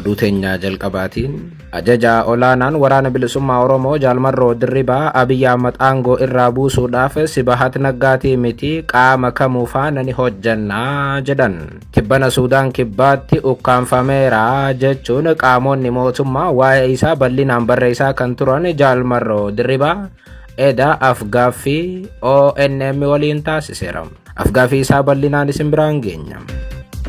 Oduu teenya jalqabaatiin ajajaa olaanaan Waraana Bilisummaa Oromoo Jaal Marroo Dirribaa Abiy Ahmad aangoo irraa buusuudhaaf Sibahat Naggaatii miti qaama kamuu faana ni hojjanna jedhan. Tibbana Suudaan Kibbaatti ukkaamfameera jechuun qaamonni mootummaa waa'ee isaa bal'inaan barreessaa kan turan Jaal Marroo Dirribaa eda afgaaffii ONM waliin taasiseera. Afgaaffii isaa bal'inaan isin biraan geenya.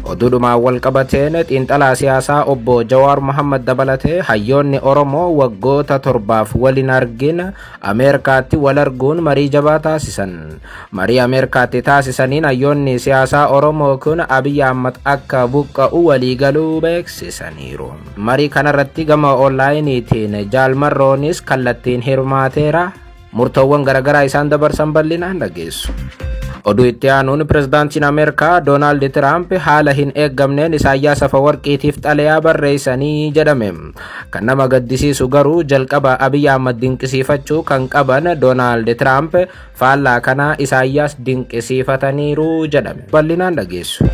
Oduudhumaan wal qabateen xiinxalaa siyaasaa obbo Jawaar Mohammad dabalatee hayyoonni Oromoo waggoota torbaaf wal hin argin Ameerikaatti wal arguun marii jabaa taasisan. Marii Ameerikaatti taasisaniin hayyoonni siyaasaa Oromoo kun Abiy Ahmad akka buqqa'u waliigaluu beeksisaniiru. Marii kanarratti gama onlaayiniitiin Jaal Marroonis kallattiin hirmaateera. Murtoowwan garaagaraa isaan dabarsan bal'inaan dhageessu. Oduu itti aanuun pirezidaantiin Ameerikaa Doonaald Tiraamp haala hin eeggamneen Isaayyaas Afawarqiitiif xalayaa barreessanii jedhame. Kan nama gaddisiisu garuu jalqaba Abiy Ahmad dinqisiifachuu kan qaban Doonaald Tiraamp faallaa kanaa Isaayyaas dinqisiifataniiru jedhame. Bal'inaan dhageessu.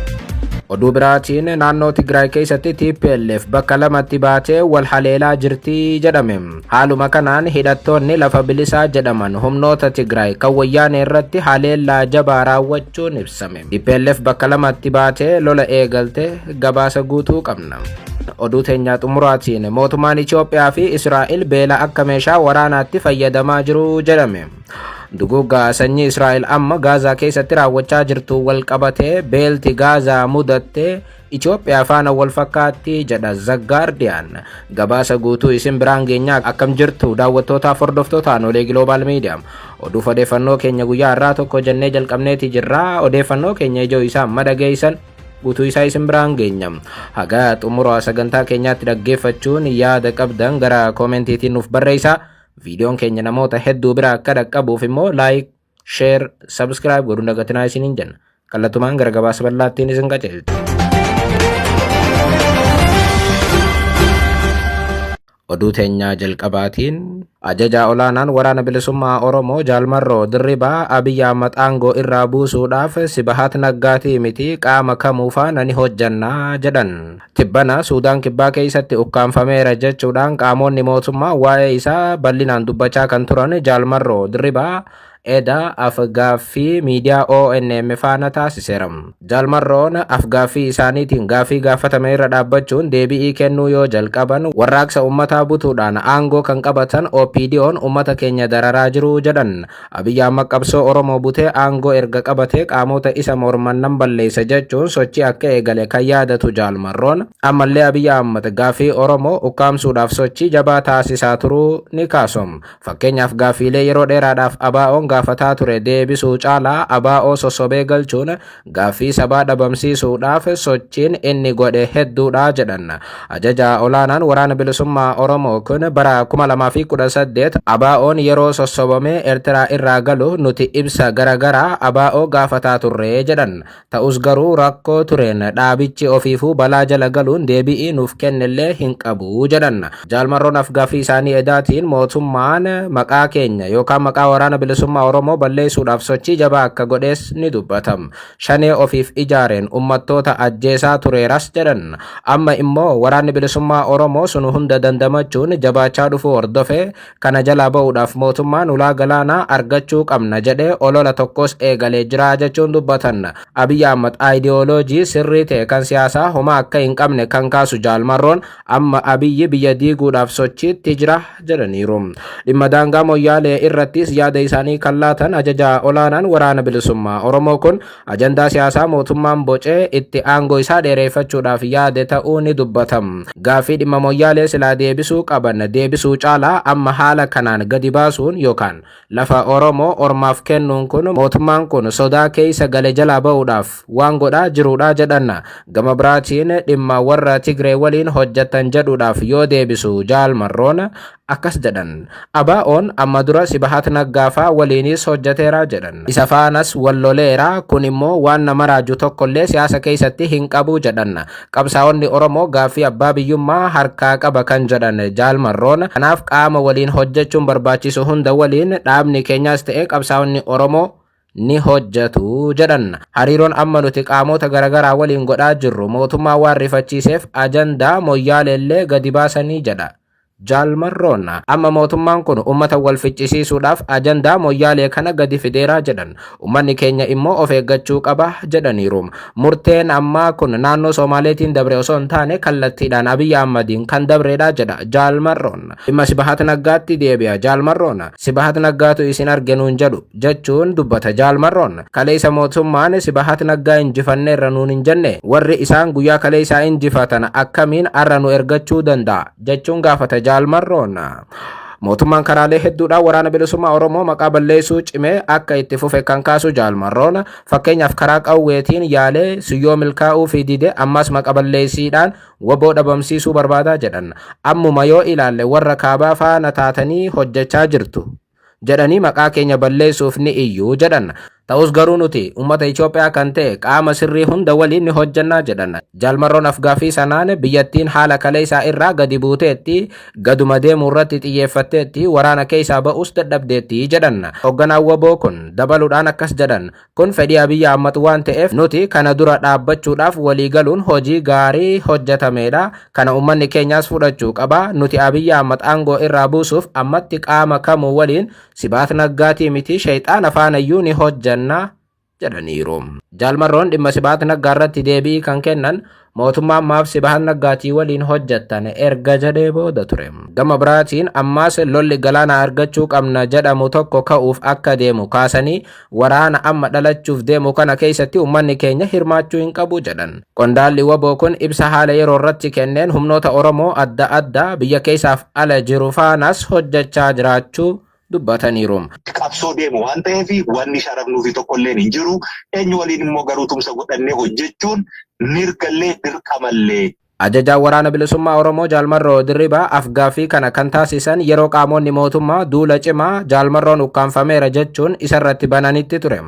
Oduu biraatiin naannoo Tigraay keessatti TPLF bakka lamatti baatee wal haleelaa jirti jedhame. Haaluma kanaan hidhattoonni lafa bilisaa jedhaman humnoota Tigraay kan wayyaanee irratti haleellaa jabaa raawwachuun ibsame. TPLF bakka lamatti baatee lola eegalte gabaasa guutuu qabna. Oduu teenyaa xumuraatiin mootummaan Itoophiyaa fi Israa'el beela akka meeshaa waraanaatti fayyadamaa jiru jedhame. Duguuggaa sanyii Israa'el amma Gaazaa keessatti raawwachaa jirtu wal qabatee beelti Gaazaa mudatte Itoophiyaa faana wal fakkaatti jedha The Guardian. Gabaasa guutuu isin biraan geenyaa. Akkam jirtu daawwattootaaf hordoftoota Noolee Global Media. Oduuf odeeffannoo keenya guyyaa har'aa tokko jennee jalqabneeti jirra. Odeeffannoo keenya ijoo isaa amma dhageessan guutuu isaa isin biraan geenya. Haga xumura sagantaa keenyaatti dhaggeeffachuun yaada qabdan gara koomentiitiin nuuf barreessaa. Viidiyoon keenya namoota hedduu bira akka dhaqqabuuf immoo like, share, subscribe godhuun dagatinaa isiniin jenna. Kallattumaan gara gabaasa bal'aattiin isin qajeelcha. Oduu teenyaa jalqabaatiin ajajaa olaanaan Waraana Bilisummaa Oromoo Jaal Marroo Dirribaa Abiy Ahmad aangoo irraa buusuudhaaf Sibahat Naggaatii miti qaama kamuu faana ni hojjanna jedhan. Tibbana Suudaan Kibbaa keessatti ukkaamfameera jechuudhaan qaamonni mootummaa waa'ee isaa bal'inaan dubbachaa kan turan Jaal Marroo Dirribaa eda af-gaaffii miidiyaa ONM faana taasiseera. Jaal Marroon af-gaaffii isaaniitiin gaaffii gaafatame irra dhaabbachuun deebi'ii kennuu yoo jalqaban warraaqsa ummataa butuudhaan aangoo kan qabatan OPDOn ummata keenya dararaa jiru jedhan. Abiy Ahmad qabsoo Oromoo butee aangoo erga qabatee qaamota isa morman nan balleessa jechuun sochii akka eegale kan yaadatu Jaal Marroon, ammallee Abiy Ahmad gaaffii Oromoo ukkaamsuudhaaf sochii jabaa taasisaa turuu ni kaasu. Fakkeenyaaf gaaffiilee yeroo dheeraadhaaf ABOn gaafataa ture deebisuu caalaa ABO sossobee galchuun gaaffii sabaa dhabamsiisuudhaaf sochiin inni godhe hedduudha jedhan. Ajajaa olaanaan Waraana Bilisummaa Oromoo kun bara 2018 ABOn yeroo sossobamee Eertiraa irraa galu nuti ibsa garagaraa ABO gaafataa turre jedhan. Ta'us garuu rakkoo tureen dhaabichi ofiifuu balaa jala galuun deebi'ii nuuf kennellee hin qabu jedhan. Jaal Marroon afgaaffii isaanii edaatiin mootummaan maqaa keenya yookaan maqaa Waraana Bilisummaa Oromoo balleessuudhaaf sochii jabaa akka godhees ni dubbatam. Shanee ofiif ijaareen ummattoota ajjeesaa tureeras jedhan. Amma immoo Waraanni Bilisummaa Oromoo sun hunda dandamachuun jabaachaa dhufuu hordofee Kana jalaa ba'uudhaaf mootummaan ulaa galaanaa argachuu qabna jedhee olola tokkos eegalee jira jechuun dubbatan. Abiy Ahmad aayidiyooloojii sirrii ta'e kan siyaasaa homaa akka hin qabne kan kaasu Jaal Marroon amma Abiyyi biyya diiguudhaaf sochiitti jira jedhaniiru. Dhimma daangaa Moyyaalee irrattis yaada isaanii kan laatan ajajaa olaanaan Waraana Bilisummaa Oromoo kun Ajandaa siyaasaa mootummaan bocee itti aangoo isaa dheereeffachuudhaaf yaade ta'uu ni dubbata. Gaaffii dhimma Moyyaalee silaa deebisuu qaban deebisuu caalaa amma haala kanaan gadi baasuun yookaan lafa Oromoo ormaaf kennuun kun mootummaan kun sodaa keessa gale jalaa ba'uudhaaf waan godhaa jiruudha jedhan. Gama biraatiin dhimma warra Tigree waliin hojjettan jedhuudhaaf yoo deebisu Jaal Marroon akkas jedhan. ABOn amma dura Sibahat Naggaa faa waliinis hojjeteera jedhan. Isa faanas wal loleera, kun immoo waan nama raaju tokkollee siyaasa keessatti hin qabu jedhan. Qabsaa'onni Oromoo gaaffii abbaa biyyummaa harkaa qaba kan jedhan Jaal Marroon, kanaaf qaama waliin hojjechuun barbaachisu hunda waliin dhaabni keenyaas ta'e qabsaa'onni Oromoo ni hojjetu jedhan. Hariiroon amma nuti qaamota garaagaraa waliin godhaa jirru mootummaa waan rifachiiseef ajandaa Moyyaaleellee gadi baasanii jedha. Jaal Marroon amma mootummaan kun uummata wal ficcisiisuudhaaf ajandaa Moyyaalee kana gadi fideeraa jedhan. Uummanni keenya immoo of eeggachuu qaba jedhaniiru. Murteen ammaa kun naannoo Somaaleetiin dabre osoo hin taane kallattiidhaan Abiyyi Ahmadiin kan dabreedha jedha Jaal Marroon. Dhimma Sibahat Naggaatti deebi'a Jaal Marroon. Sibahat Naggaatu isin arge nuun jedhu jechuun dubbata Jaal Marroon. Kaleessa mootummaan Sibahat Naggaa injifanneerra nuun hin jenne, warri isaan guyyaa kaleessaa injifatan akkamiin arra nu ergachuu danda'a jechuun gaafata Jaal Marroon. Mootummaan karaalee hedduudhaan Waraana Bilisummaa Oromoo maqaa balleessuu cimee akka itti fufe kan kaasu Jaal Marroon, fakkeenyaaf karaa qawweetiin yaalee suyyoo milkaa'uu fi dide, ammas maqa balleessiidhaan WBO dhabamsiisuu barbaadaa jedhan. Ammuma yoo ilaalle warra kaabaa faana taatanii hojjechaa jirtu jedhanii maqaa keenya balleessuuf ni iyyu jedhan. Ta'us garuu nuti uummata Itoophiyaa kan ta'e qaama sirrii hunda waliin ni hojjannaa jedhan. Jaal Marroon afgaaffii sanaan biyyattiin haala kaleessaa irraa gadi buuteetti, gaduma deemuu irratti xiyyeeffatteetti, waraana keessaa ba'us dadhabdeetti jedhan. Hoogganaan WBO kun dabaluudhaan akkas jedhan. Kun fedhii Abiyyi Ahmad waan ta'eef nuti kana dura dhaabbachuudhaaf walii galuun hojii gaarii hojjetameedha. Kana uummanni keenyaas fudhachuu qaba. Nuti Abiyyi Ahmad aangoo irraa buusuuf ammatti qaama kamuu waliin, Sibaat Naggaatii miti, shayxaana faanayyuu ni hojjanna jedhaniiru. Jaal Marroon dhimma Sibaat Naggaa irratti deebii kan kennan mootummaan maaf Sibaat Naggaatii waliin hojjettan erga jedhee booda ture. Gama biraatiin ammaas lolli galaana argachuu qabna jedhamu tokko ka'uuf akka deemu kaasanii, waraana amma dhalachuuf deemu kana keessatti uummanni keenya hirmaachuu hin qabu jedhan. Qondaalli WBO kun ibsa haala yeroo irratti kenneen humnoota Oromoo adda addaa biyya keessaaf ala jiru faanas hojjechaa jiraachuu dubbataniiru. Qabsoo deemu waan ta'eef wanni sharafnuufi tokkolleen hin jiru. Eenyu waliin immoo garuu tumsa godhannee hojjechuun mirgallee dirqamallee. Ajajaan Waraana Bilisummaa Oromoo Jaal Marroo Dirribaa afgaaffii kana kan taasisan yeroo qaamonni mootummaa duula cimaa Jaal Marroon ukkaamfameera jechuun isarratti bananitti ture.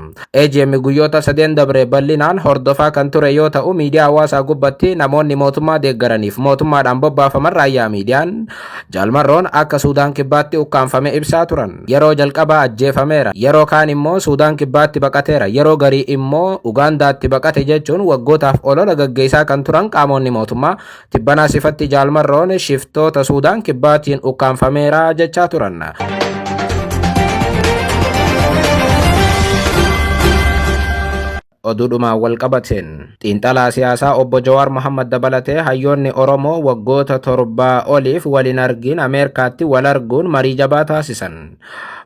AGM guyyoota sadeen dabre bal'inaan hordofaa kan ture yoo ta'u, miidiyaa hawaasaa gubbatti namoonni mootummaa deeggaraniif mootummaadhaan bobbaafaman raayyaa miidiyaan Jaal Marroon akka Suudaan Kibbaatti ukkaamfame ibsaa turan. Yeroo jalqabaa ajjeefameera, yeroo kaan immoo Suudaan Kibbaatti baqateera, yeroo garii immoo Ugaandaatti baqate jechuun waggootaaf olola gaggeessaa kan turan qaamonni mootummaa, tibbanaas ifatti Jaal Marroon shiftoota Suudaan Kibbaatiin ukkaamfameera jechaa turan. Oduudhumaan wal qabateen, xiinxalaa siyaasaa obbo Jawaar Mohammad dabalatee hayyoonni Oromoo waggoota 7 oliif wal hin argin Ameerikaatti wal arguun marii jabaa taasisan.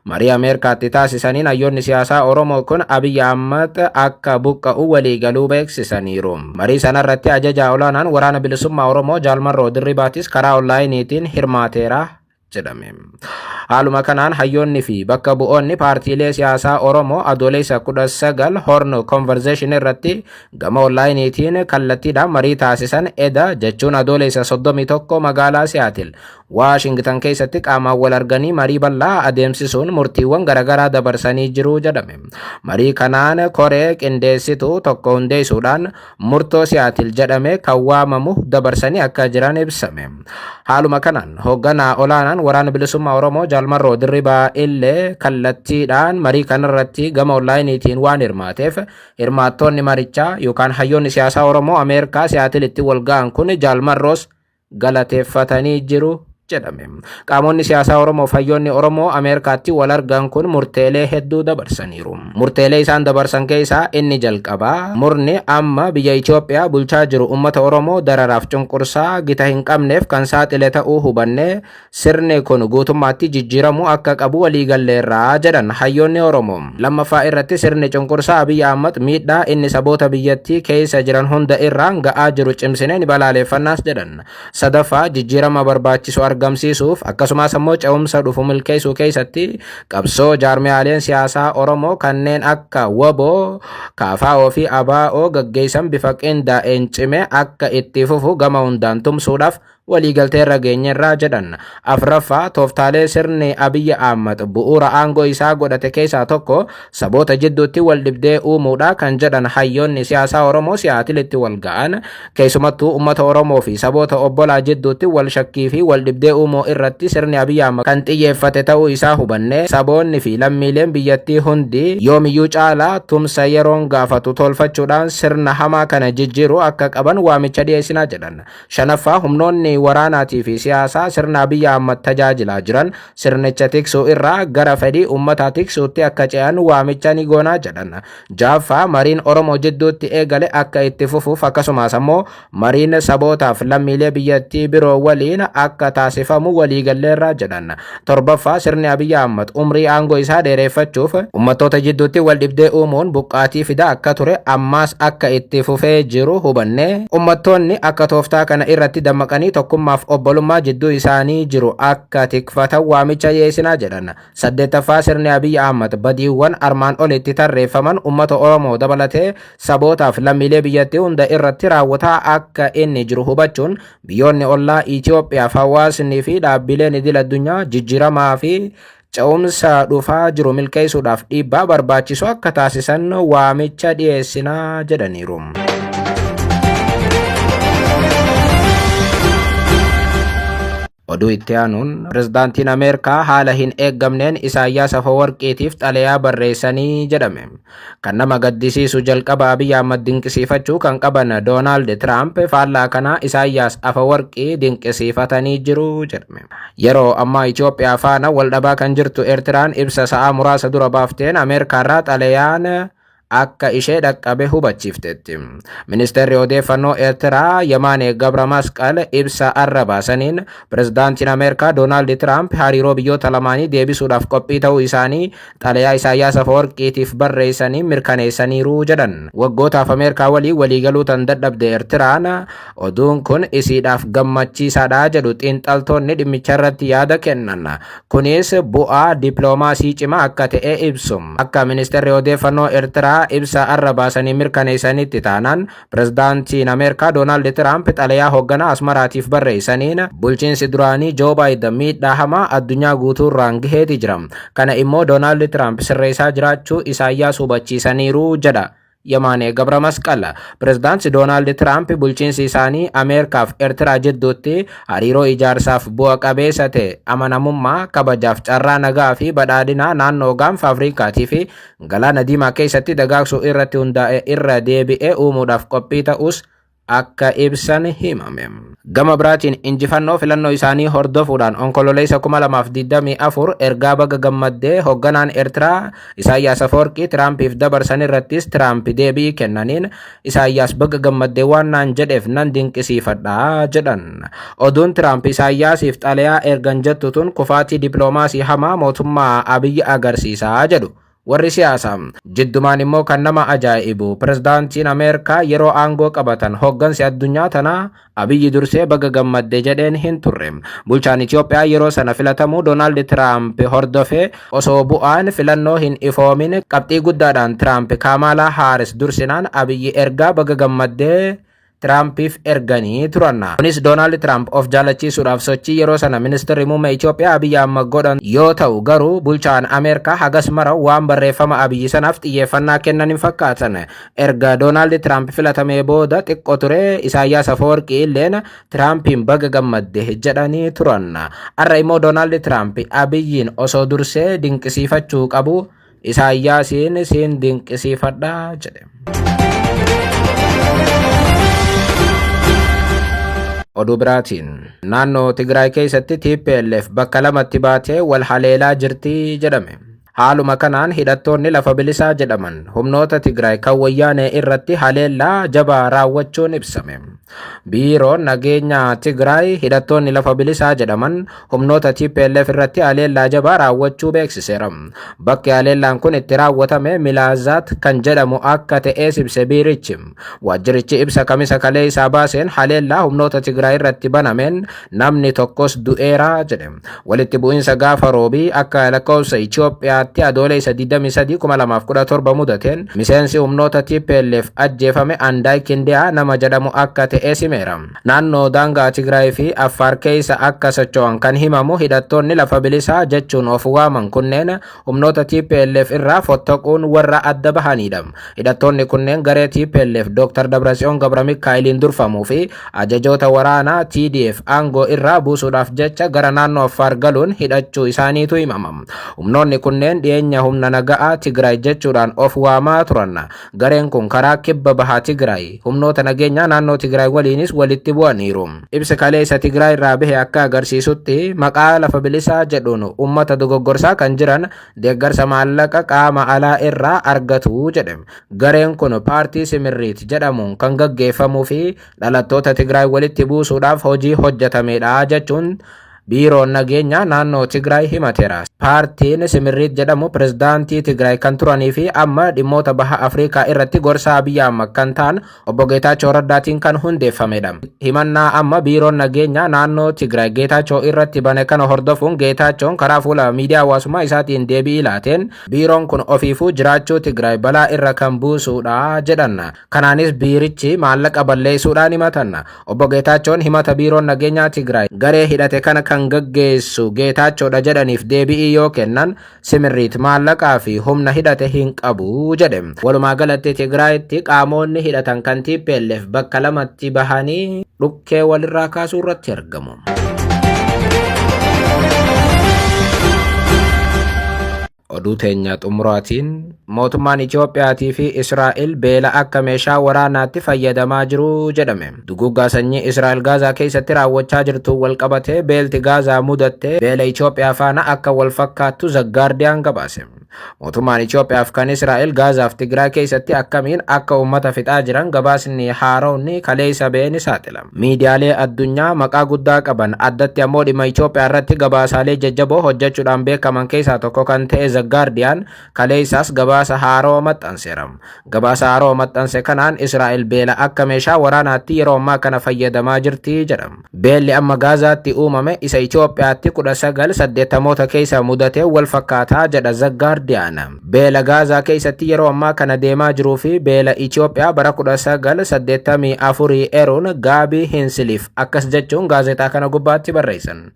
Marii Ameerikaatti taasisaniin hayyoonni siyaasaa Oromoo kun Abiy Ahmad akka buqqa'u waliigaluu beeksisaniiru. Marii sanarratti ajajaa olaanaan Waraana Bilisummaa Oromoo Jaal Marroo Dirribaatis karaa onlaayiniitiin hirmaateera jedhame. Haaluma kanaan hayyoonni fi bakka bu'oonni paartiilee siyaasaa Oromoo Adoolessa 19 Horn Conversation irratti gama onlaayiniitiin kallattiidhaan marii taasisan eda jechuun Adoolessa 31 magaalaa Siyaatil, Waashingtan keessatti qaamaan wal arganii marii bal'aa adeemsisuun murtiiwwan garaagaraa dabarsanii jiru jedhame. Marii kanaan koree qindeessitu tokko hundeessuudhaan murtoo Siyaatil jedhame kan waamamu dabarsanii akka jiran ibsame. Haaluma kanaan hoogganaa olaanaan Waraana Bilisummaa Oromoo Jaal Marroo Dirribaa illee kallattiidhaan marii kanarratti gama onlaayiniitiin waan hirmaateef, hirmaattoonni marichaa yookaan hayyoonni siyaasaa Oromoo Ameerikaa Siyaatilitti wal ga'an kun Jaal Marroos galateeffatanii jiru jedhame. Qaamonni siyaasaa Oromoo fi hayyoonni Oromoo Ameerikaatti wal argan kun murteelee hedduu dabarsaniiru. Murteelee isaan dabarsan keessaa inni jalqabaa, murni amma biyya Itoophiyaa bulchaa jiru uummata Oromoo dararaaf cunqursaa gita hin qabneef kan saaxile ta'uu hubannee, sirni kun guutummaatti jijjiiramuu akka qabu waliigalleerraa jedhan hayyoonni Oromoo. Lammaffaa irratti, sirni cunqursaa Abiy Ahmad miidhaa inni saboota biyyattii keessa jiran hunda irraan ga'aa jiru cimsinee ni balaaleeffannaas jedhan. Sadaffaa, jijjiirama barbaachisu argamsiisuuf akkasumas ammoo ce'umsa dhufu milkeessuu keessatti qabsoo jaarmiyaaleen siyaasaa Oromoo kanneen akka WBO, KFO fi ABO gaggeessan bifa qindaa'een cimee akka itti fufu gama hundaan tumsuudhaaf waliigalteerra geenyerraa jedhan. Afraffaa, tooftaalee sirni Abiyyi Ahmad bu'uura aangoo isaa godhate keessaa tokko saboota jidduutti wal dhibdee uumuudha kan jedhan hayyoonni siyaasaa Oromoo Siyaatilitti wal ga'an, keessumattuu uummata Oromoo fi saboota obbolaa jidduutti wal shakkii fi wal dhibdee uumuu irratti sirni Abiyyi Ahmad kan xiyyeeffate ta'uu isaa hubanne, saboonni fi lammiileen biyyattii hundi yoomiyyuu caalaa tumsa yeroon gaafatu tolfachuudhaan sirna hamaa kana jijjiiruu akka qaban waamicha dhiyeessinaa jedhan. Shanaffaa, humnoonni waraanaatii fi siyaasaa sirna Abiyyi Ahmad tajaajilaa jiran sirnicha tiksuu irraa gara fedhii uummataa tiksuutti akka ce'an waamicha ni goonaa jedhan. Ja'affaa, mariin Oromoo jidduutti eegale akka itti fufuuf, akkasumas ammoo mariin sabootaaf lammiilee biyyattii biroo waliin akka taasifamu waliigalleerraa jedhan. Torbaffaa, sirni Abiyyi Ahmad umrii aangoo isaa dheereffachuuf uummattoota jidduutti wal dhibdee uumuun buqqaatii fida akka ture ammaas akka itti fufee jiru hubanne, uummattoonni akka tooftaa kana irratti dammaqanii tokkummaaf obbolummaa jidduu isaanii jiru akka tikfatan waamicha dhiyeessinaa jedhan. Saddeettaffaa, sirni Abiyyi Ahmad badiiwwan armaan olitti tarreeffaman uummata Oromoo dabalatee sabootaaf lammiilee biyyattii hunda irratti raawwataa akka inni jiru hubachuun, biyyoonni ollaa Itoophiyaaf hawaasnii fi dhaabbileen idil addunyaa jijjiiramaa fi ce'umsa dhufaa jiru milkeessuudhaaf dhiibbaa barbaachisu akka taasisan waamicha dhiyeessinaa jedhaniiru. Oduu itti aanuun, pirezidaantiin Ameerikaa haala hin eeggamneen Isaayyaas Afawarqiitiif xalayaa barreessanii jedhame. Kan nama gaddisiisu, jalqaba Abiyyi Ahmad dinqisiifachuu kan qaban Doonaald Tiraamp faallaa kanaa Isaayyaas Afawarqii dinqisiifatanii jiru jedhame. Yeroo ammaa Itoophiyaa faana wal dhabaa kan jirtu Eertiraan ibsa sa'aa muraasa dura baafteen Ameerikaarraa xalayaan akka ishee dhaqqabe hubachiifteetti. Ministeerri odeeffannoo Eertiraa Yemaane Gabra Masqal ibsa arra baasaniin, pirezidaantiin Ameerikaa Doonaald Tiraamp hariiroo biyyoota lamaanii deebisuudhaaf qophii ta'uu isaanii xalayaa Isaayyaas Afawarqiitiif barreessanii mirkaneessaniiru jedhan. Waggootaaf Ameerikaa waliin waliigaluu tan dadhabde Eertiraan oduun kun isiidhaaf gammachiisaadha jedhu xiinxaltoonni dhimmicha irratti yaada kennan. Kunis bu'aa dippiloomaasii cimaa akka ta'e ibsu. Akka ministeerri odeeffannoo Eertiraa ibsa arra baasanii mirkaneessanitti taanaan, pirezidaantiin Ameerikaa Doonaald Tiraamp xalayaa hoogganaa Asmaraatiif barreessaniin, bulchiinsi duraanii Joo Baayiden miidhaa hamaa addunyaa guutuurraan gaheeti jira. Kana immoo Doonaald Tiraamp sirreessaa jiraachuu Isaayyaas hubachiisaniiru jedha. Yemaanee Gabra Masqal. Pirezidaanti Doonaald Tiraamp bulchiinsi isaanii Ameerikaaf Eertiraa jidduutti hariiroo ijaarsaaf bu'a qabeessa ta'e, amanamummaa, kabajaaf carraa nagaa fi badhaadhinaa naannoo Gaanfa Afrikaatii fi Galaana Diimaa keessatti dagaagsuu irratti hundaa'e irra deebi'ee uumuudhaaf qophii ta'us akka ibsan himame. Gama biraatiin, injifannoo filannoo isaanii hordofuudhaan Onkololeessa 2024 ergaa baga gammaddee hoogganaan Eertiraa Isaayyaas Afawarqii Tiraampiif dabarsan irrattis Tiraamp deebii kennaniin, "Isaayyaas baga gammaddee waan naan jedheef nan dinqisiifadha" jedhan. Oduun Tiraamp Isaayyaasiif xalayaa ergan jettu tun kufaatii dippiloomaasii hamaa mootummaa Abiyyi agarsiisaa jedhu warri siyaasaa. Jiddumaan immoo kan nama ajaa'ibu, pirezidaantiin Ameerikaa yeroo aangoo qabatan hooggansi addunyaa tanaa Abiyyi dursee baga gammadde jedheen hin turre. Bulchaan Itoophiyaa yeroo sana filatamuu Doonaald Tiraamp hordofee osoo bu'aan filannoo hin ifoomin qabxii guddaadhaan Tiraamp Kaamaalaa Haaris dursinaan Abiyyi ergaa baga gammaddee Tiraampiif erganii turan. Kunis Doonaald Tiraamp of jaalachiisuudhaaf sochii yeroo sana ministeerri muummee Itoophiyaa Abiyyi Ahmad godhan yoo ta'u, garuu bulchaan Ameerikaa hagas mara waan barreeffama Abiyyi sanaaf xiyyeeffannaa kennan hin fakkaatan. Erga Doonaald Tiraamp filatamee booda xiqqoo ture Isaayyaas Afawarqii illeen Tiraampiin baga gammadde jedhanii turan. Har'a immoo Doonaald Tiraamp Abiyyiin osoo dursee dinqisiifachuu qabu Isaayyaasiin siin dinqisiifadha jedhe. Oduu biraatiin, naannoo Tigraay keessatti TPLF bakka lamatti baatee wal haleelaa jirti jedhame. Haaluma kanaan hidhattoonni Lafa Bilisaa jedhaman humnoota Tigraay kan Wayyaanee irratti haleellaa jabaa raawwachuun ibsame. Biiroon nageenya Tigraay hidhattoonni Lafa Bilisaa jedhaman humnoota TPLF irratti haleellaa jabaa raawwachuu beeksiseera. Bakki haleellaan kun itti raawwatame Milaazaat kan jedhamu akka ta'es ibse biirichi. Waajjirichi ibsa Kamisa kalee isaa baaseen, haleellaa humnoota Tigraay irratti banameen namni tokkos du'eera jedhe. Walitti bu'iinsa gaafa Roobii akka lakkoofsa Itoophiyaatti Humaaraatti Adoolessa 23, 2017 mudateen miseensi humnoota TPLF ajjeefame Andaay Kindiyaa nama jedhamu akka ta'e simeera. Naannoo daangaa Tigraay fi Affaar keessa akka socho'an kan himamu hidhattoonni lafa bilisaa jechuun of waaman kunneen humnoota TPLF irraa fottoquun warra adda bahanidha. Hidhattoonni kunneen garee TPLF Dr. Dabratsiyoon Gabramikaa'eliin durfamuu fi ajajoota waraanaa TDF aangoo irraa buusuudhaaf jecha gara naannoo Affaar galuun hidhachuu isaaniitu himama. Humnoonni kunneen dhiyeenya humna naga'aa Tigraay jechuudhaan of waamaa turan. Gareen kun karaa kibba bahaa Tigraay humnoota nageenyaa naannoo Tigraay waliinis walitti bu'aniiru. Ibsa kaleessa Tigraay irraa bahe akka agarsiisutti maqaa lafa bilisaa jedhuun uummata dogoggorsaa kan jiran deeggarsa maallaqa qaama alaa irraa argatu jedhe. Gareen kun paartii Simirriit jedhamuun kan gaggeeffamuu fi dhalattoota Tigraay walitti buusuudhaaf hojii hojjetamedha jechuun biiroon nageenyaa naannoo Tigraay himateera. Paartiin Simirriit jedhamu pirezidaantii Tigraay kan turanii fi amma dhimmoota baha Afrikaa irratti gorsaa Abiyyi Ahmad kan ta'an obbo Geetaachoo Raddaatiin kan hundeeffamedha. Himannaa amma biiroon nageenyaa naannoo Tigraay Geetaachoo irratti bane kana hordofuun Geetaachoon karaa fuula miidiyaa hawaasummaa isaatiin deebii laateen biiroon kun ofiifuu jiraachuu Tigraay balaa irra kan buusuudha jedhan. Kanaanis biirichi maallaqa balleessuudhaan himatan. Obbo Geetaachoon himata biiroon nageenyaa Tigraay garee hidhate kana kan gaggeessu Geetaachoodha jedhaniif deebii yoo kennan Simirriit maallaqaa fi humna hidhate hin qabu jedhe. Walumaa galatti Tigraayitti qaamonni hidhatan kan TPLF bakka lamatti bahanii dhukkee walirraa kaasuu irratti argamu. Oduu teenya xumuraatiin mootummaan Itiyoophiyaatii fi Israa'el beela akka meeshaa waraanaatti fayyadamaa jiru jedhame. Duguuggaa sanyii Israa'el Gaazaa keessatti raawwachaa jirtu walqabatee beelti Gaazaa mudatte beela Itiyoophiyaa faana akka wal fakkaattu The Guardian gabaase. Mootummaan Itiyoophiyaaf kan Israa'el Gaazaaf Tigraay keessatti akkamiin akka uummata fixaa jiran gabaasni haaromni kaleessa ba'e ni saaxila. Miidiyaalee addunyaa maqaa guddaa qaban addatti ammoo dhimma Itiyoophiyaa irratti gabaasaalee jajjaboo hojjechuudhaan beekaman keessaa tokko kan ta'e The Guardian kaleessaas gabaasa haaroo maxxanseera. Gabaasa haaroo maxxanse kanaan Israa'el beela akka meeshaa waraanaatti yeroo ammaa kana fayyadamaa jirti jedha. Beelli amma Gaazaatti uumame isa Itiyoophiyaatti 1980moota keessa mudatee wal fakkaataa jedha The Guardian. Beela Gaazaa keessatti yeroo ammaa kana deemaa jiruu fi beela Itiyoophiyaa bara 1984 eeruun Gaabii Hinsiliif akkas jechuun gaazexaa kana gubbaatti barreessan.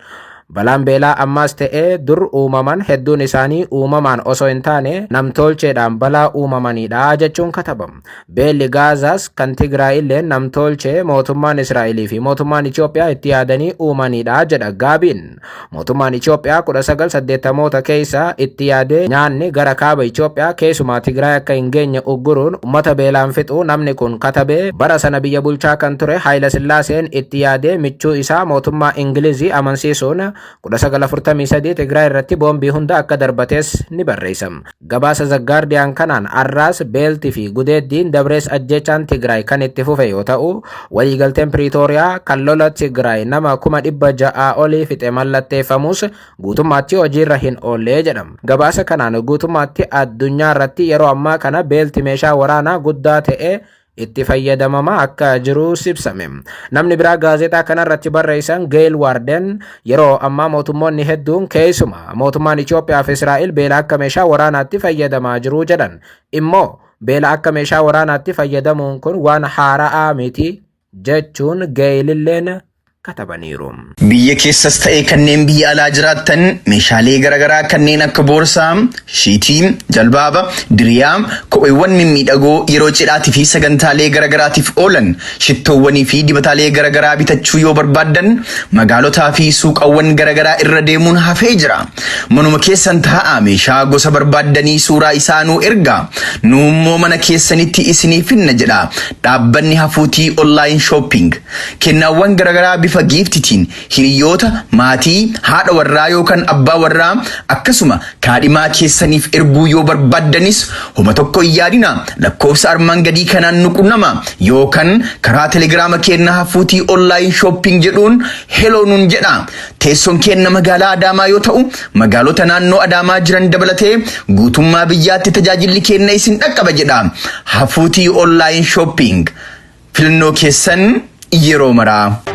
Balaan beelaa ammaas ta'ee dur uumaman hedduun isaanii uumamaan osoo hin taane namtolcheedhaan balaa uumamanidha jechuun katabam. Beelli Gaazaas kan Tigraay illee namtolchee mootummaan Israa'elii fi mootummaan Itiyoophiyaa itti yaadanii uumanidha jedha Gaabiin. Mootummaan Itiyoophiyaa 1980moota keessa itti yaadee nyaanni gara kaaba Itiyoophiyaa keessumaa Tigraay akka hin geenye ugguruun uummata beelaan fixuu namni kun katabee bara sana biyya bulchaa kan ture Haayila Sillaaseen itti yaadee michuu isaa mootummaa Ingilizii amansiisuun 1943 Tigraay irratti boombii hunda akka darbates ni barreessa. Gabaasa The Guardian kanaan arraas beelti fi gudeeddiin dabrees ajjechaan Tigraay kan itti fufe yoo ta'u waliigalteen Piriitooriyaa kan lola Tigraay nama 600,000 olii fixe mallatteeffamus guutummaatti hojiirra hin oollee jedhama. Gabaasa kanaan guutummaatti addunyaa irratti yeroo ammaa kana beelti meeshaa waraanaa guddaa ta'e itti fayyadamamaa akka jiru ibsame. Namni biraa gaazexaa kanarratti barreessan Gail Warden yeroo ammaa mootummoonni hedduun keessumaa mootummaan Itiyoophiyaa fi Israa'el beela akka meeshaa waraanaatti fayyadamaa jiru jedhan. Immoo beela akka meeshaa waraanaatti fayyadamuun kun waan haaraa miti jechuun Gaililleen katabaniiru. Biyya keessas ta'ee kanneen biyya alaa jiraattan meeshaalee garaagaraa kanneen akka boorsaa, shiitii, jalbaaba, diriyaa, kopheewwan mimmiidhagoo yeroo cidhaatii fi sagantaalee garaagaraatiif oolan, shittoowwanii fi dibataalee garaagaraa bitachuu yoo barbaaddan magaalotaa fi suuqawwan garaagaraa irra deemuun hafee jira. Manuma keessan taa'aa meeshaa gosa barbaaddanii suuraa isaa nuu ergaa. Nu immoo mana keessanitti isinii finna jedha dhaabbanni Hafuutii Online Shopping. Kennaawwan garaagaraa bifa giiftitiin hiriyoota, maatii, haadha warraa yookaan abbaa warraa akkasuma kaadhimaa keessaniif erguu yoo barbaaddanis homa tokko hin yaadina, lakkoofsa armaan gadii kanaan nu qunnama yookaan karaa telegiraama keenna Hafuutii Online Shopping jedhuun hello nun jedha. Teessoon keenna magaalaa Adaamaa yoo ta'u magaalota naannoo Adaamaa jiran dabalatee guutummaa biyyaatti tajaajilli keenna isin dhaqqaba jedha. Hafuutii Online Shopping, filannoo keessan yeroo maraa.